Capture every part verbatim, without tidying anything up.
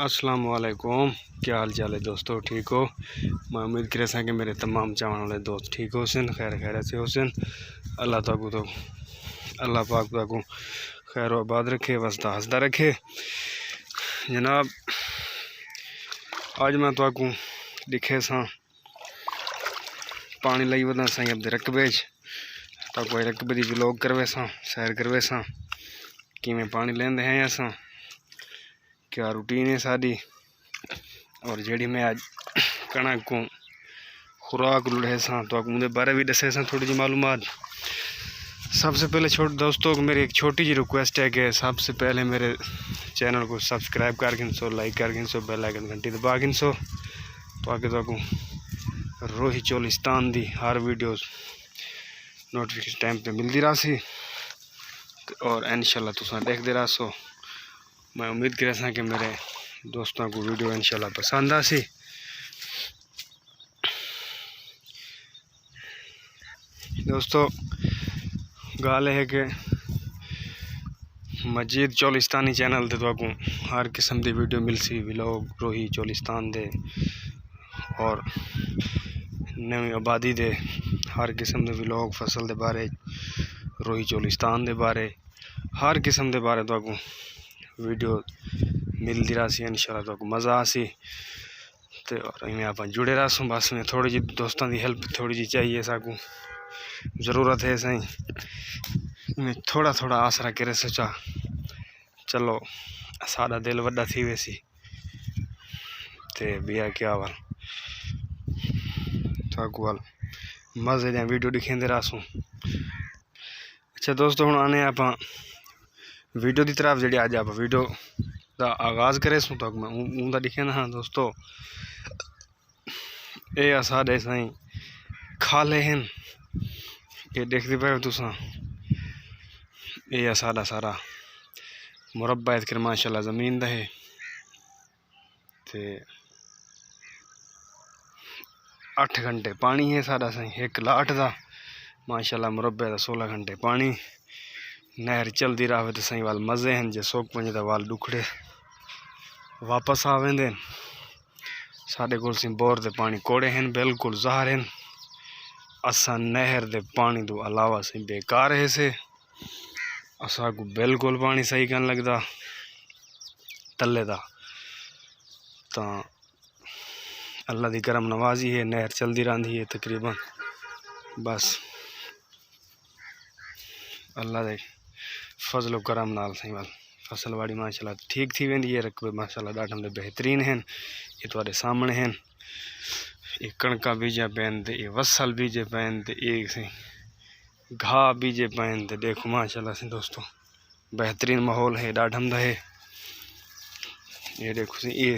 السلام علیکم۔ کیا حال چال ہے دوستو؟ ٹھیک ہو؟ میں امید کریساں کہ میرے تمام چاہݨ والے دوست ٹھیک ہوسن، خیر خیریت سے ہوسن۔ اللہ تہاکوں تو اللہ پاک تہاکوں خیر و آباد رکھے، وسدا ہسدا رکھے۔ جناب، اڄ میں تہاکوں ݙکھیساں، پاݨی لئی وداں سائیں اپݨے رقبے اچ، تہاکوں رقبے دی ولاگ کرویساں، سیر کرویساں، کیویں پاݨی لیندے ہیں اساں، کیا روٹین ہے ساݙی، اور جیڑھی میں اڄ کݨک کوں خوراک ݙیساں، تہاکوں اوندے بارے وی ݙسیساں تھوڑی جی معلومات۔ سب سے پہلے چھوٹ-، دوستو، میری ایک چھوٹی جی ریکویسٹ ہے کہ سب سے پہلے میرے چینل کوں سبسکرائب کر گھنسو، لائک کر گھنسو، بیل آئیکن گھنٹی دبا گھنسو، تاکہ تہاکوں روہی چولستان دی ہر ویڈیوز نوٹیفکیشن ٹائم تے ملدی رہسی، اور انشاءاللہ تساں ݙیکھدے رہسو۔ میں امید کریساں کہ میرے دوستاں کوں ویڈیو انشاءاللہ پسند آسی۔ دوستو، ڳالھ اے ہے کہ مجید چولستانی چینل تے تہاکوں ہر قسم دی ویڈیو ملسی، ولاگ روہی چولستان دے، اور نویں آبادی دے ہر قسم دے ولاگ، فصل دے بارے، روہی چولستان دے بارے، ہر قسم دے بارے تہاکوں ویڈیو ملدی رہسی، انشاءاللہ تہاکوں مزہ آسی۔ تے اور ایویں آپاں جڑے رہسوں، بس میں تھوڑی جی دوستاں دی ہیلپ تھوڑی جی چاہیے ساکوں، ضرورت ہے سائیں، میں تھوڑا تھوڑا آسرا کرے سوچا، چلو ساݙا دل وݙا تھی ویسی۔ تے ٻیا کیا ول تہاکوں ول مزے دیاں ویڈیو ݙکھیندے رہسوں۔ اچھا دوستو، ہݨ آنے آپاں ویڈیو دی طرف، جیڑھی اڄ آپاں ویڈیو دا آغاز کریسوں، تہاکوں میں اوں، اوں دا ݙکھیندا ہاں دوستو۔ اے اساݙے سائیں کھالے ہن، اے ݙیکھدے پئے ہو تساں، اے اساݙا سارا مربع اتکر ماشاءاللہ زمین دا ہے۔ تے اٹھ گھنٹے پاݨی ہے ساݙا سائیں ہک لاٹ دا، ماشاءاللہ مربع دا سولہ گھنٹے پاݨی۔ نہر چلدی رہوے تے سائیں ول مزے ہن، جے سک ونڄے تاں ول ݙکھڑے واپس آ ویندے ہن۔ ساݙے کول سائیں بور دے پاݨی کوڑے ہن، بالکل زہر ہن۔ اساں نہر دے پاݨی توں علاوہ سائیں بیکار ہیسے۔ اساکوں بالکل پاݨی صحیح کائنی لڳدا تلے دا۔ تاں اللہ دی کرم نوازی ہے، نہر چلدی رہندی ہے تقریباً۔ بس اللہ دے فضل و کرم نال سائیں ول فصل واڑی ماشاءاللہ ٹھیک تھی ویندی ہے۔ رقبے ماشاءاللہ ݙاڈھم دے بہترین ہن، اے تہاݙے سامݨے ہن۔ اے کݨکاں بیجیاں پئین تے اے وسل بیجے پئین تے اے سائیں گھا بیجے پئین تے ݙیکھو ماشاءاللہ سائیں دوستو، بہترین ماحول ہے، ݙاڈھم دا ہے۔ اے ݙیکھو سائیں، اے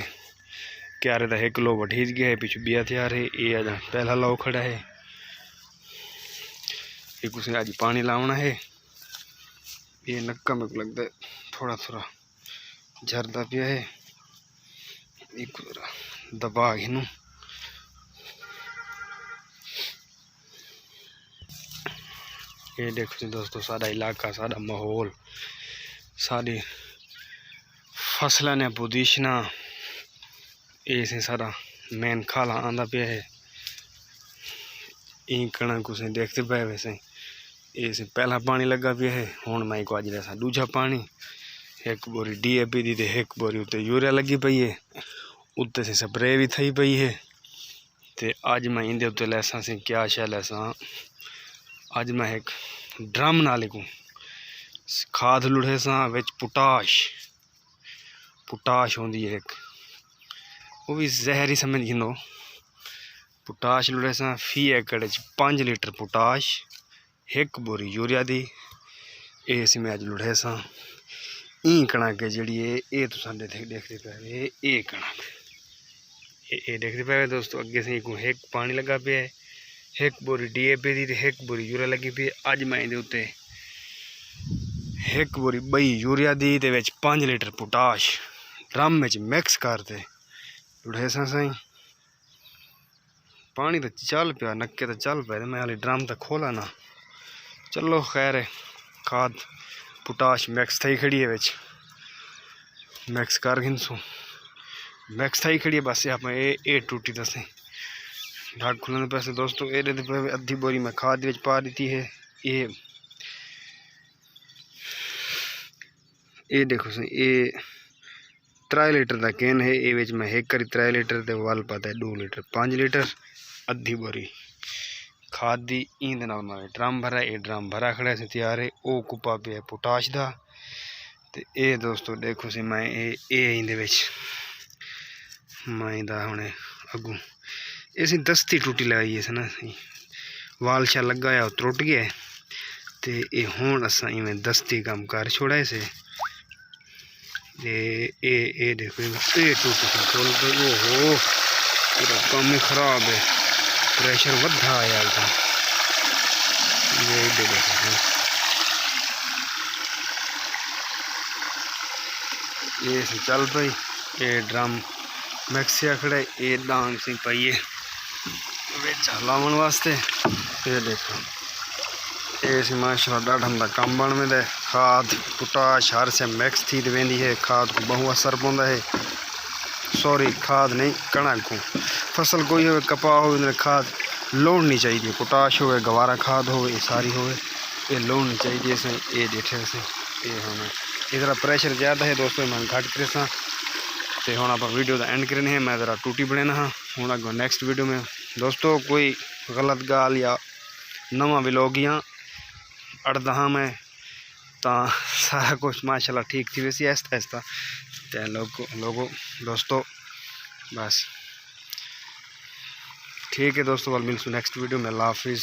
کیارے دا ہک لو وڈھیج ڳیا ہے، پچھوں ٻیا تیار ہے۔ اے اڄاں پہلا لو کھڑا ہے، اے کوں سائیں اڄ پاݨی لاوݨا ہے۔ اے نکا میکوں لڳدا ہے تھوڑا تھوڑا جھردا پیا ہے، ایکوں ذرا دبا گھنوں۔ اے ݙیکھو سائیں دوستو، ساݙا علاقہ، ساݙا ماحول، ساݙی فصلاں نے پوزیشناں، اے سائیں ساݙا مین کھالا آندا پیا ہے۔ ایں کݨک کوں سائیں ݙیکھدے پئے وے سائیں، اے سائیں پہلا پاݨی لڳا پیا ہے۔ ہݨ میں ایکوں اڄ ݙیساں ݙوجھا پاݨی، ہک بوری ڈی اے پی دی تے ہک بوری اتے یوریا لڳی پئی ہے، اتے سائیں سپرے وی تھئی پئی ہے۔ تے اڄ میں ایندے اتے لیساں سائیں کیا شے لیساں، اڄ میں ہک ڈرم نال ایکوں کھاد لڑھیساں وچ پوٹاش، پوٹاش ہوندی ہے ہک، او وی زہر ہی سمجھ گھنو۔ پوٹاش لڑھیساں فی ایکڑ اچ پنج لیٹر پوٹاش، ہک بوری یوریا دی۔ اے سائیں میں اڄ لڑھیساں۔ ایں کݨک ہے جیڑھی ہے، اے تساں ݙیکھ، ݙیکھدے پئے وے، اے کݨک۔ اے، اے ݙیکھدے پئے وے دوستو، اڳے سائیں ایکوں ہک پاݨی لڳا پیا ہے، ہک بوری ڈی اے پی دی تے ہک بوری یوریا لڳی پئی ہے۔ اڄ میں ایندے اتے ہک بوری ٻئی یوریا دی تے وچ پنج لیٹر پوٹاش ڈرم وچ مکس کر تے لڑھیساں سائیں۔ پاݨی تاں چل پیا، نکے تاں چل پئے، تے میں ہالی ڈرم تاں کھولا نہ۔ چلو خیر ہے، کھاد پوٹاش مکس تھئی کھڑی ہے وچ، مکس کر گھنسوں۔ میکس تھائی کھڑی ہے، بس یہ آپ اے اے ٹوٹی دسیں۔ ڈھاگ کھلن پہ سے دوستو، اے دے پہ ادھی بوری میں کھاد وچ پا دیتی ہے۔ اے اے دیکھو سائیں، اے ترائے لیٹر دا کین ہے۔ اے وچ میں ہک کری ترائے لیٹر تے ول پاتا ہے ݙو لیٹر، پنج لیٹر، ادھی بوری کھاد دی۔ ایں دے نال میں ڈرم بھرا، اے ڈرم بھرا کھڑا سی تیار ہے۔ او کپا پیا پوٹاش دا۔ تے اے دوستو دیکھو سی میں اے اے ایندے وچ میں دا ہن اگوں اسی دستی ٹوٹی لائی ہے نا، وال شال لگا ہے، او ترٹ گیا ہے۔ تے اے ہن اساں ایویں دستی کم کر چھوڑا ہے سے۔ اے اے اے دیکھو، اے ٹوٹی سی کھل گئی۔ او ہو، پورا کم ہی خراب ہے، پریشر ودھا آیا ہے۔ اے دیکھو، اے سی چل پئی۔ اے ڈرم میکسیا کھڑے، اے ڈانگ سی پئی ہے وچ ہلاوݨ واسطے۔ اے دیکھو، اے سی ماشاءاللہ ݙاڈھا دا کم بݨ ویندا ہے۔ کھاد، پوٹاش ہر سے مکس تھی تے ویندی ہے، کھاد کوں ٻہوں اثر پوندا ہے۔ سوری، کھاد نہیں، کݨک کوں۔ فصل کوئی ہووے، کپاہ ہووے، اندر کھاد لوڑنی چاہیدی ہے، پوٹاش ہووے، گوارا کھاد ہووے، اے ساری ہووے، اے لوڑنی چاہیدی ہے۔ سائیں، اے ݙیٹھے سے، اے ہن اے ذرا پریشر زیادہ ہے دوستو، میں گھٹ کریساں۔ تے ہن آپاں ویڈیو دا اینڈ کرنے ہیں، میں ذرا ٹوٹی بݨینا ہاں۔ ہن اڳوں نیکسٹ ویڈیو میں دوستو کوئی غلط ڳالھ یا نواں ولاگ یا اڑدا ہاں میں، تاں سارا کچھ ماشاءاللہ ٹھیک تھی ویسی آہستہ آہستہ۔ تے لوگو، لوگو، دوستو، بس ٹھیک ہے دوستو، ول ملسوں نیکسٹ ویڈیو میں۔ اللہ حافظ۔